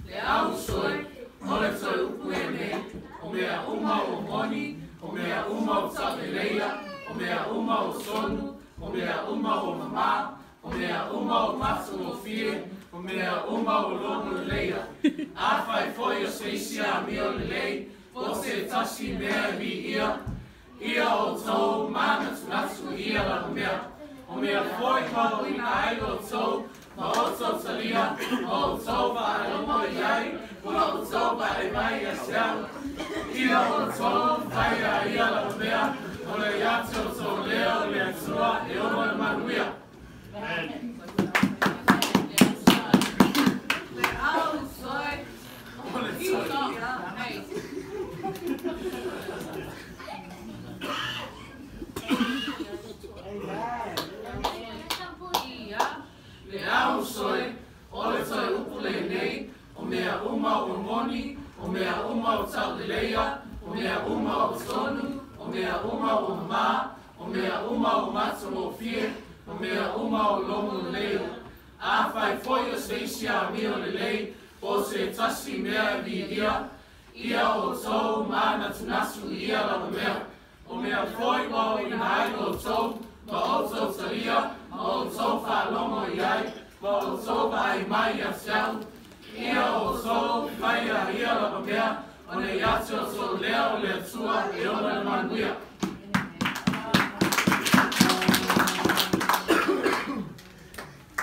Le au soe, o le toe upu lenei, o mea uma ua moni, o mea uma ua tauleleia, o mea uma ua tonu, o mea uma ua mamā, o mea uma ua matagofie, o mea uma ua logo leleia. Afai foi o se isi amio lelei, po o se tasi mea e viia, ia outou manatunatu i ia lava mea. O mea foi ua aoaoina ai outou, ma outou talia, ma outou faalogo i ai, ma outou vaai mai ia te au, ia outou faia ia lava mea, o le ia te outou lea o le Atua e ona le manuia. Le au soe. O le toe. Hey. Ia. Le au soe, o le toe upu lenei, o mea uma ua moni, o mea uma ua tauleleia, o mea uma ua tonu, o mea uma ua mamā, o mea uma ua matagofie, o mea uma ua logo leleia. Afai foi o se isi amio lelei, po o se tasi mea e viia, ia outou manatunatu i ia lava mea. O mea foi ua aoaoina ai outou, ma outou talia, ma outou faalogo i ai, ma outou vaai mai ia te au, ia outou faia ia lava mea, ona ia te outou lea o le Atua e ona le manuia.